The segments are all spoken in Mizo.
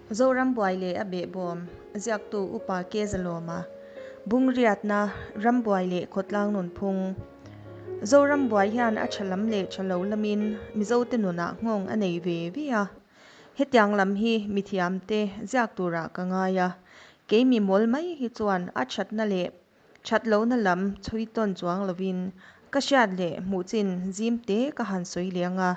Zoram buai leh a behbawm ziaktu Upa K Zalawma, Bungriatna, Rambuai leh Khawtlang Nunphung. Zoram buai hian a tha lam leh tha lo lamin Mizote nunah nghawng a nei ve ve a. Hetiang lam hi mithiamte ziak turah ka ngai a, kei mi mawl mai hi chuan a thatna leh That lohna lam chhui tawn chuang lovin ka hriat leh hmuh chin zim te ka han sawi leng a,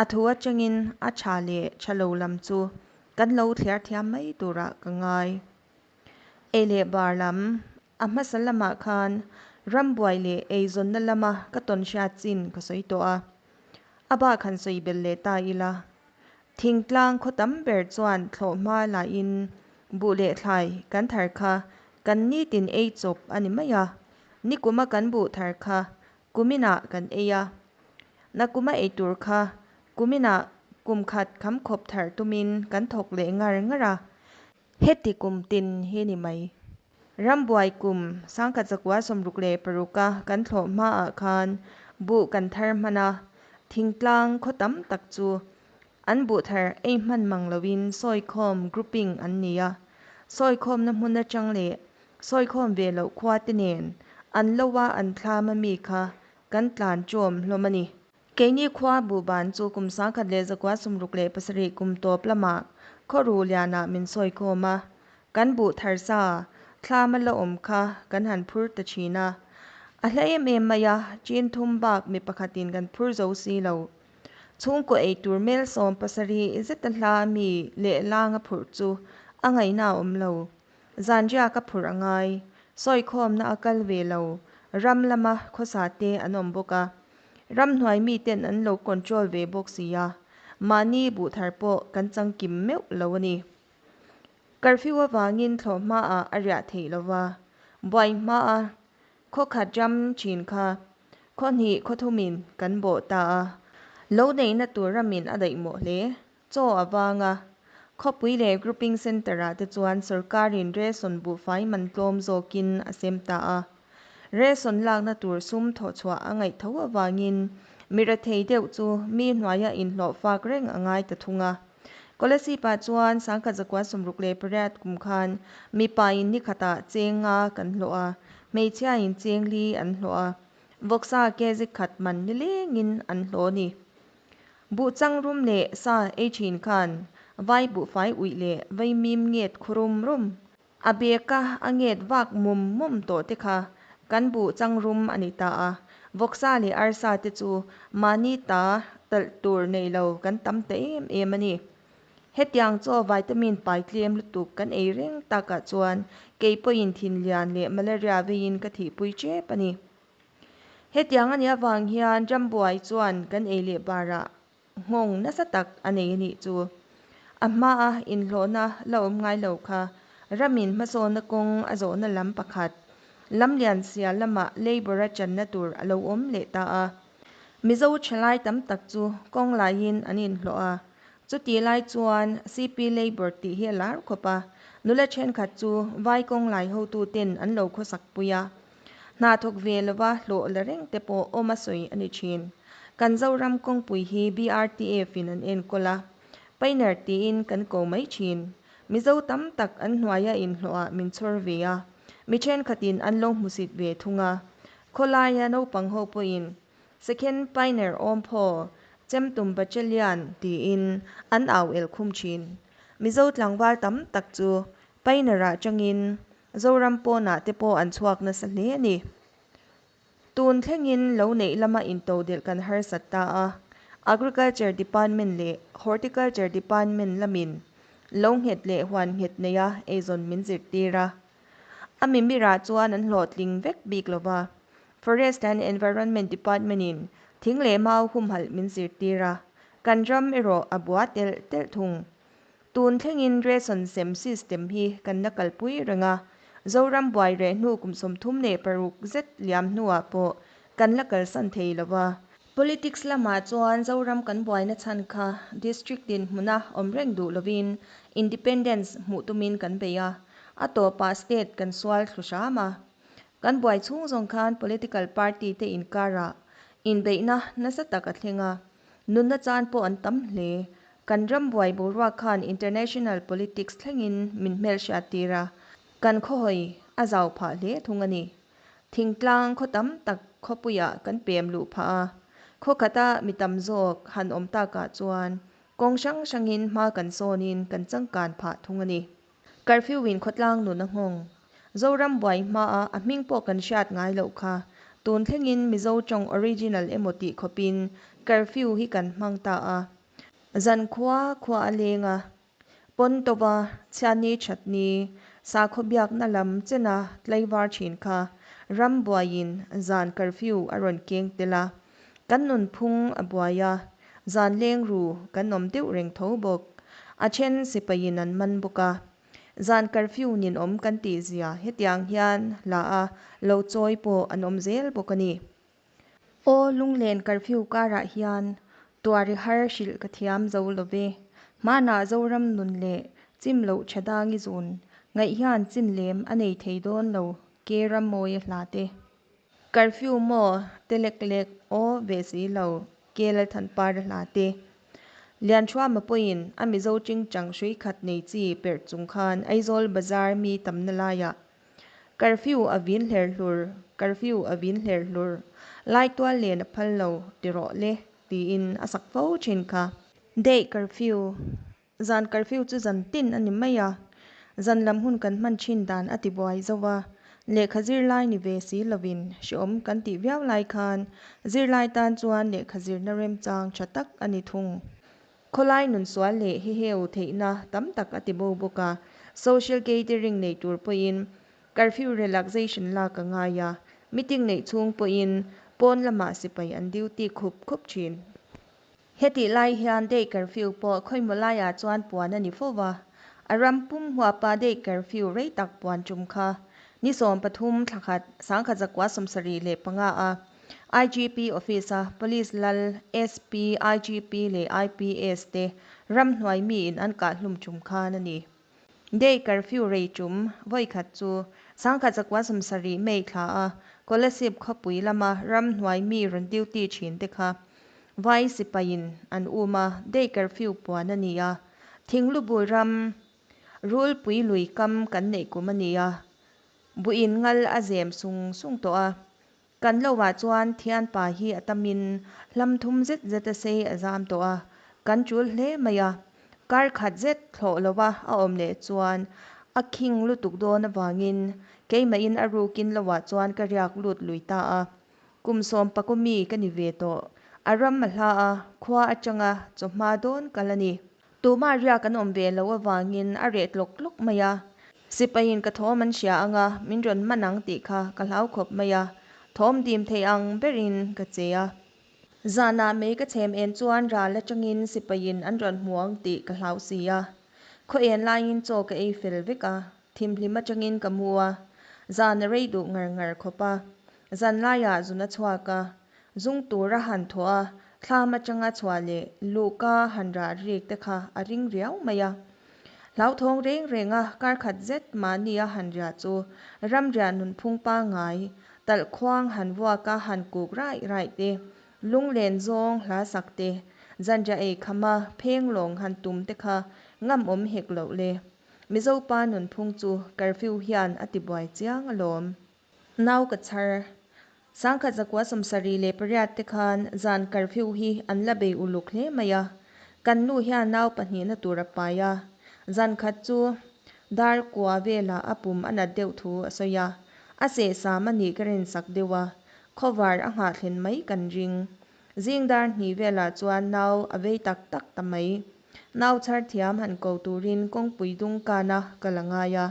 a thu atangin a tha leh tha lo lam chu kan lo thliar thiam mai turah ka ngai. Ei leh bar lam, a hmasa lamah khan rambuai leh eizawnna lama ka tawn hriat chin ka sawi tawh a, a bak han sawi belh leh ta ila. Thingtlang khaw tam ber chuan thlawhhma lahin buh leh thlai kan thar kha kan nitin ei chawp a ni mai a, nikuma kan buh thar kha kuminah kan ei a, nakuma ei tur kha kuminah kum khat kham khawp thar tumin kan thawk leh ngar ngar a, heti kum tin hi ni mai. Rambuai kum 1966 a kan thlawh hmaah khan buh kan thar hman a, thingtlang khaw tam tak chu an buh thar ei hman mang loin sawikhawm, grouping, an ni a. Sawikhawmna hmun atang leh sawikhawm ve loh khua te nen an lo a an thlam a mi kha kan tlan ṭawm hlawm a ni. Keini khua buhban chu kum 1967 kum tawp lamah khawru lianah min sawi khawm a, kan buh thar sa thlam a la awm kha kan han phur ta thin a. A hla em em mai a, chin thum bak mi pakhatin kan phur zo si lo. Chhungkaw ei tur mel 70 zeta hla mi lehlang a phurh chu a ngaihna a awm lo. Zanriak a phurh a ngai, sawikhawmna a kal ve lo, ram lama khawsa te an awm bawk a. Ramhnuai miten an lo control ve bawk si a, mahni buhthar pawh kan changkim meuh lo a ni. Curfew avangin thlawhhmaah a riah theih lo va, buai hmaa khaw khat ram thin kha khaw hnih khaw thumin kan bawh ta a. Lo neihna tur ramin a daih mawh hle. Chaw a vang a, khawpui leh grouping centre-ah te chuan sorkarin ration buhfai man tlawm zawkin a sem ta a. Ration lakna tur sum thawhchhuah a ngaih tho avangin mi rethei deuh chu mi hnuaia inhlawh fak reng a ngai ta thung a. Kolasib-ah chuan 1968 kum khan mipain nikhatah cheng nga kan hlawh a, hmeichhiain cheng li an hlawh a, vawksa kg khat man nilengin an hlawh a ni. Buh chang rum leh sa ei thin khan vai buhfai uih leh vaimim nget khu rum rum. A beka a nget vak mum mum tawh te kha kan buh chang rum a ni ta a, vawksa leh arsa te chu mahni ta talh tur nei lo kan tam ta em em a ni. Hetiang chaw vitamin pai tlem lutuk kan ei reng takah chuan kei pawhin thinlian leh malaria veiin ka thihpui tep a ni. Hetiang a nih avang hian rambuai chuan kan ei leh barah nghawng nasa tak a nei a nih chu. A hmaa inhlawhna la awm ngai lo kha ramin hmasawnna kawng a zawhna lam pakhat, lamlian sial lamah labour a channa tur a lo awm leh ta a. Mizo thalai tam tak chu kawng laiin an inhlawh a, chutih lai chuan CP Labour tih hi a lar khawp a, nula thenkhat chu vai kawng lai hotuten an lo khawsak pui a. Hna thawk ve lova hlawh la reng te pawh awm a sawi a ni thin. Kan Zoram kawngpui hi BRTF in an enkawl a, Painer tiin kan ko mai thin. Mizo tam tak an hnuaia inhlawhah min chhawr ve a, mi thenkhatin an lo hmusit ve thung a. Khawlaia naupang ho pawhin Second Painer awm phaw, Chemtum Battalion tiin an au el khum thin. Mizo tlangval tam tak chu Painer-ah tangin Zoram pawnah te pawh an chhuak nasa hle a ni. Tun thlengin lo neih lama intodelh kan harsat ta a, Agriculture Department leh Horticulture Department lamin lo nghet leh huan nghet neia eizawn min zirtir a. A mimirah chuan an hlawhtling vek bik lo va, Forest and Environment Department-in thing leh mau humhalh min zirtir a, kan ram erawh a bua telh telh thung. Tun thlengin ration sem system hi kan la kalpui reng a, Zoram buai reh hnu kum 36 zet liam hnuah pawh kan la kalsan thei lo va. Politics lamah chuan Zoram kan buaina chhan kha district dinhmuna awm reng duh lovin independence hmuh tumin kan bei a, a tawpah state kan sual thlu hram a. Kan buai chhung zawng khan political party te inkarah inbeihna nasa tak a thleng a, nunna chan pawh an tam hle. Kan ram buai boruak khan international politics thlengin min hmelhriattir a, kan khawhawi a zau phah hle thung a ni. Thingtlang khaw tam tak khawpuiah kan pem luh phah a, khaw khata mi tam zawk han awm takah chuan kawng hrang hrangin hma kan sawnin kan changkan phah thung a ni. Curfew in khawtlang nun a nghawng. Zoram buai hmaa a hming pawh kan hriat ngai loh kha. Tun thlengin Mizo tawng original emaw tih khawpin curfew hi kan hmang ta a. Zan khua khua a leng a, pawn tova chhiatni thatni sakhaw biakna lam chena tlaivar thin kha ram buaiin zan curfew a rawn keng tel a. Kan nunphung a buai a, zan leng ru kan awm deuh reng tho bawk. A then sipaiin an man bawk a. Zan curfew ninawm kan tih zia hetiang hian hla a lo chawi pawh an awm zel bawk a ni. Aw lunglen curfew karah hian tuari har hrilh ka thiam zo lo ve. Hmanah Zoram nun leh chim loh tha dangi zun ngaih hian chin lem a nei thei dawn lo ke Rammawia hla te. Curfew maw te lek lek aw ve si lo ke Lalthanpara hla te. Lianṭhuama pawhin a Mizo chingchang hrui khat nei chi perh chung khan Aizawl bazar mi tamna laiah Curfew a vin hler hlur, curfew a vin hler hlur, laitual len a phal lo ti rawh le tiin a sak fo thin kha. Day curfew Zan curfew chu zan tin a ni mai a, zan lam hun kan hman thin dan a ti buai zo a, lehkha zirlai ni ve si lovin hreawm kan tih viau lai khan zirlai tan chuan lehkha zirna remchang tha tak a ni thung. Khawlai nunsual leh heheu theihna tam tak a ti bo bawk a, social gathering nei tur pawhin curfew relaxation lak a ngai a, meeting neih chhung pawhin pawn lamah sipai an duty khup khup thin. Hetih lai hian day curfew pawh khawimaw laiah chuan puan a ni fo va, a ram pum huapa day curfew rei tak puan tum kha ni 13 thlakhat 1975 a IGP office-a Police lal, SP, IGP leh IPS te ramhnuai miin an kahhlum tum khan a ni. Day curfew rei tum vawikhat chu 1970 May thla a Kolasib khawpui lama ramhnuai mi rawn duty thin te kha Vai sipaiin an um a, day curfew puan a ni a. Thinglubul ram Rulpui lui kam kan neih kum a ni a, buin ngal a zem sung sung tawh a. Kan lo ah chuan thianpa hi a tamin hlam thum zet zet a sei a zam tawh a, kan tul hle mai a. Kar khat zet thlawh lo a a awm leh chuan a khing lutuk dawn avangin keimahin a rukin lo ah chuan ka riak lut lui ta a. Kum sawm paku mi ka ni ve tawh. A ram a hla a, khua atanga chawhma dawn kal a ni. Tumah riak an awm ve loh avangin a reh tlawk tlawk mai a. Sipaiin ka thawm an hria ang a, min rawn man ang tih kha ka hlau khawp mai a, thawm dim thei ang berin ka che a. Zanah mei ka chhem en chuan ral atangin sipaiin an rawn hmu ang tih ka hlau si a. Khaw en laiin chaw ka ei fel vek a, thimhlim atangin ka mu a, zan a rei duh ngar ngar khawp a. Zan laiah zun a chhuak a, Zung tura han thawh a, thlam atanga chhuah leh luhka han rah rik te kha a ring riau mai a. Hlauthawng reng renga kar khat zet mahnia han riah chu ramriah nunphung pangngai, talh khuang han vuaka han kuk raih raih te, lunglen zawng hla sak te, zanriah ei khama phenglawng han tum te kha ngamawm hek loh le. Mizopa nunphung chu curfew hian a tibuai chiang alawm. Nau ka chhar. 1978 te khan zan curfew hi an la bei uluk hle mai a. Kan nu hian nau pahnihna tur a pai a. Zan khat chu dar kua velah a pum a nat deuh thu a sawi a. A sehsam a nih ka rinsak deuh a. Khawvar a nghah thlen mai kan ring. Zing dar hnih velah chuan nau a vei tak tak ta mai. Nau chhar thiam han ko turin kawngpui dung kana ka la ngai a.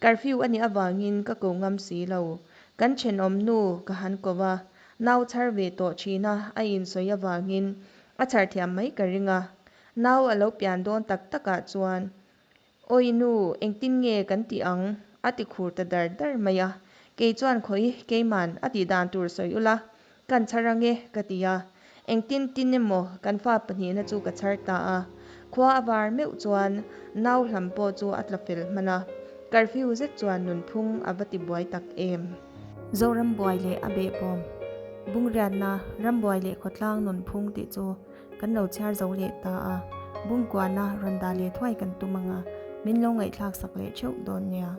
Curfew a nih avangin ka ko ngam si lo. Kan thenawm nu ka han ko a, nau chhar ve tawh thina a insawi avangin a chhar thiam mai ka ring a. Nau a lo pian dawn tak takah chuan Awi nu, engtin nge kan tih ang? a ti khur ta dar dar mai a. Kei chuan khawi keiman a tih dan tur sawi ula, kan chhar ange ka ti a. Engtin tin emaw kan fa pahnihna chu ka chhar ta a. Khua a var meuh chuan nau hlam pawh chu a tla fel hman a. Curfew zet chuan nunphung a va ti buai tak em. Zoram buai leh a behbawm, Bungriatna, Rambuai leh khawtlang nunphung tih chu kan lo chhiar zo leh ta a. Bungkuana rawn dah leh thuai kan tum ang a, min lo ngaihthlak sak leh theuh dawn nia.